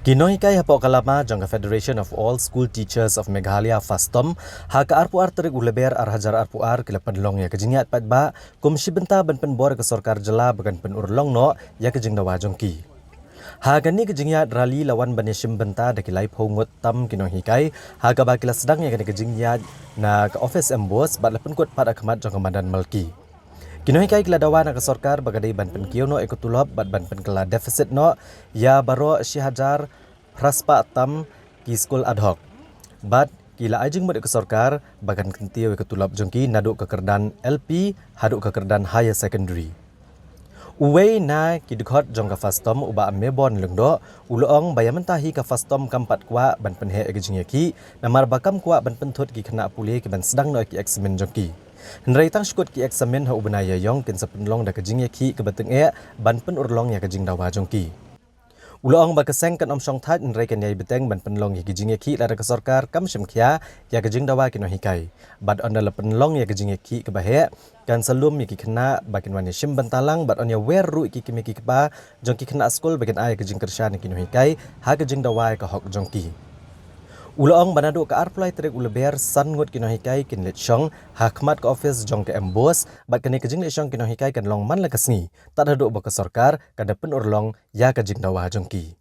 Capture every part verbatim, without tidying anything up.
Ki nonghikai hapoh ka lama jong ka Federation of All School Teachers of Meghalaya, FASTOM, ha ka arphew ar tarik u Lber ar hajar arphew ar ki la pynlong ïa ka jingïaid paidbah kum shi bynta ban pynbor ïa ka sorkar jylla ba kan pynurlong noh ïa ka jingdawa jong ki. Ha kane ka jingïaid rally la wan ban ïashim bynta da ki laiphew ngut tam ki nonghikai, ha kaba ki la sdang ïa kane ka jingïaid na ka office MBOSE bad la pynkut pat ha khmat jong ka madan Malki. Ki nonghikai ki la dawa na ka sorkar ba ka dei ban pynkiew noh ïa ka tulop bad ban pynkylla deficit noh ïa baroh shi hajar phra spah tam ki skul ad hoc. Bad ki la ai jingmut ïa ka sorkar ba kan kyntiew ïa ka tulop jong ki naduh ka kyrdan LP haduh ka kyrdan higher secondary. Uwei na ki dkhot jong ka FASTOM, u Bah Mebon Lyngdoh, u la ong ba ïa mynta hi ka FASTOM kam pat kwah ban pynheh ïa ka jingïakhih, namar ba kam kwah ban pynthut ki khynnah pule ki ban sdang noh ïa ki eksamin jong ki. Hynrei tang shu kut ki eksamin ha u bnai Ïaïong kin sa pynlong da ka jingïakhih kaba tyngeh ban pynurlong ïa ka jingdawa jong ki. U la ong ba ka seng kan ym shong thait hynrei kan ïai bteng ban pynlong ïa ki jingïakhih lada ka sorkar kam shim khia ïa ka jingdawa ki nonghikai. Bad ynda la pynlong ïa ka jingïakhih kaba heh, kan sa lum ïa ki khynnah ba kin wan ïashim bynta lang bad yn ïawer ruh ïa ki kmie ki kpa jong ki khynnah skul ba kin ai ïa ka jingkyrshan ïa ki nonghikai ha ka jingdawa ïa ka hok jong ki. U la ong ba naduh ka arphew lai tarik u Lber, san ngut ki nonghikai kin leit shong ha khmat ka office jong ka MBOSE, bad kane ka jingleit shong ki nonghikai kan long man la ka sngi tad haduh ba ka sorkar kan da pynurlong ïa ka jingdawa jong ki.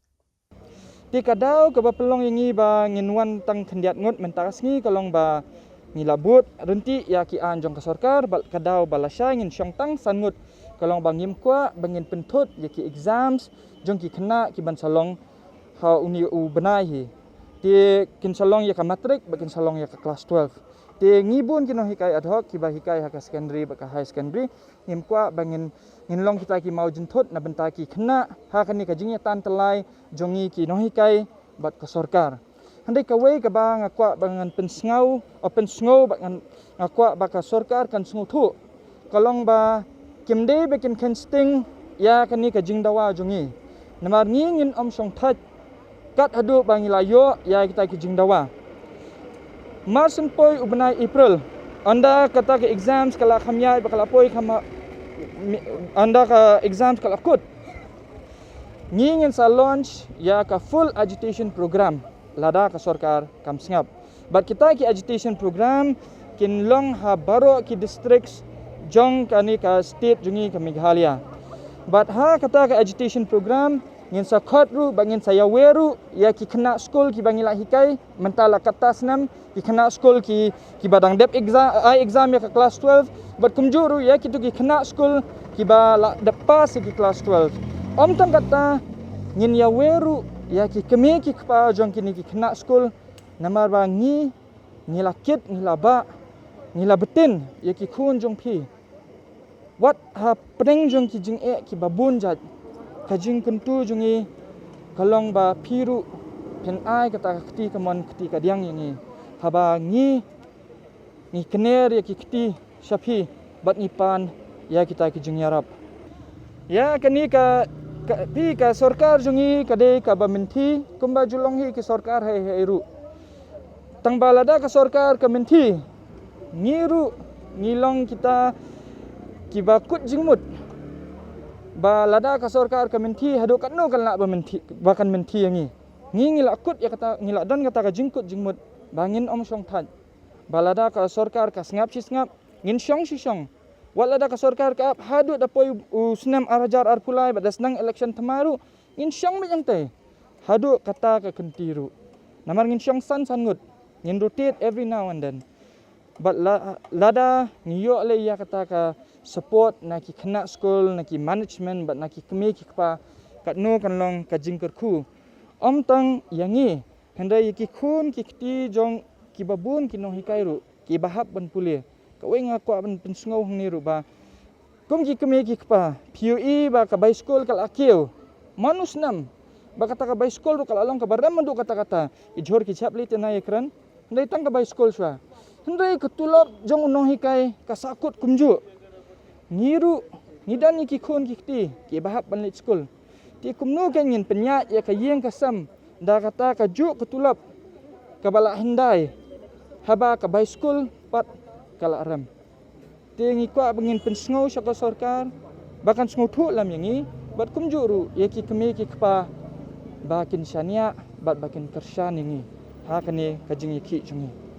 Te ka daw kaba pynlong ïa ngi ba ngin wan tang khyndiat ngut mynta ka sngi ka long ba ngi la bud ryntih ïa ki aiñ jong ka sorkar, bad ka daw ba lashai ngin shong tang san ngut ka long ba ngim kwah ba ngin pynthut ïa ki exams jong ki khynnah ki ban sa long ha une u bnai hi. Te kin sa long ïa ka matric bad kin sa long ïa ka class twelve. Te ngi bun ki nonghikai ad hoc kiba hikai ha ka secondary bad ka high secondary, ngim kwah ba ngin, ngin long kita ki maw jynthut na bynta ki khynnah ha kane ka jingïatan tyllai jong ngi ki nonghikai bad ka sorkar. Hynrei kawei kaba nga kwah ba ngan pynsngew, o pynsngew ba ngan, nga kwah ba ka sorkar kan sngewthuh, ka long ba kim dei ba kin kheiñ sting ïa kane ka jingdawa jong ngi. Namar ngi ngin ym shong thait kat haduh ba ngi la ïoh ïa kita ki jingdawa. Mar syn poi u bnai April, ynda kata ka exams ka la kham ïaid bad ka la poi kham, ynda ka exams ka la kut, ngi ngin sa launch ïa ka full agitation program lada ka sorkar kam sngap. Bad kita ki agitation program kin long ha baroh ki districts jong kane ka state jong ngi ka Meghalaya. Bad ha kata ka agitation program ngin sa khot ruh bad ngin sa ïawer ruh ïa ki khynnah skul kiba ngi la hikai mynta la katta snem, ki khynnah skul ki, kiba dang dep exam, ai exam ïa ka class twelve, bad kumjuh ruh ïa kito ki khynnah skul kiba la dep pass ïa ki class twelve. Ym tang katta, ngin ïawer ruh ïa ki kmie ki kpa jong kine ki khynnah skul, namar ba ngi, ngi la kit, ngi la bah, ngi la btin ïa ki khun jong phi. Wat ha pdeng jong ki jingeh kiba bun jait, ka jingkyntu jong ngi ka long ba phi ruh phin ai kata ka kti kamon kti kadiang ïa ngi, haba ngi, ngi kner ïa ki kti sha phi bad ngi pan ïa kita ki jingïarap. Ïa kane ka, ka, phi ka sorkar jong ngi ka dei kaba mynthi kumba ju long hi ki sorkar hei hei ruh. Tang ba lada ka sorkar ka mynthi, ngi ruh ngi long kita kiba kut jingmut ba lada ka sorkar ka mynthi, haduh katno kan lah ba mynthi, ba kan mynthi ïa ngi. Ngi, ngi la kut ïa kata, ngi la don kata ka jingkut jingmut ba ngin ym shong thait, ba lada ka sorkar ka sngap shi sngap, ngin shong shi shong. Wat lada ka sorkar ka ap haduh da poi u snem ar hajar arphew lai bad da sdang election thymmai ruh, ngin shong beit hangtei haduh kata ka kynti ruh. Namar ngin shong san san ngut, ngin rotate every now and then. Bad la, lada ngi ïoh leh ïa kata ka support na ki khynnah skul, na ki management bad na ki kmie ki kpa, katno kan long ka jingkyrkhu, ym tang ïa ngi, hynrei ïa ki khun ki kti jong kiba bun ki nonghikai ruh kiba hap ban pule. Kawei nga kwah ban pynsngew hangne ruh ba kum ki kmie ki kpa, phi ïohi ba ka bai skul ka la kiew man u snem, ba kata ka bai skul ruh ka la long kaba rem haduh katta katta. Ki jhur ki jhep lei te na ïakren, hynrei tang ka bai skul shuwa. Hynrei ka tulop jong u nonghikai ka sahkut kumjuh. Ngi ruh ngi don ïa ki khun ki kti kiba hap ban leit skul. Te kumno kan ngin pynïaid ïa ka ïing ka sem da kata kajuh ka tulop kaba la hyndai, haba ka bai skul pat ka la rem? Te ngi kwah ba ngin pynsngew sha ka sorkar ba kan sngewthuh lem ïa ngi, bad kumjuh ruh ïa ki kmie ki kpa ba kin shaniah bad ba kin kyrshan ïa ngi ha kane ka jingïakhih jong ngi.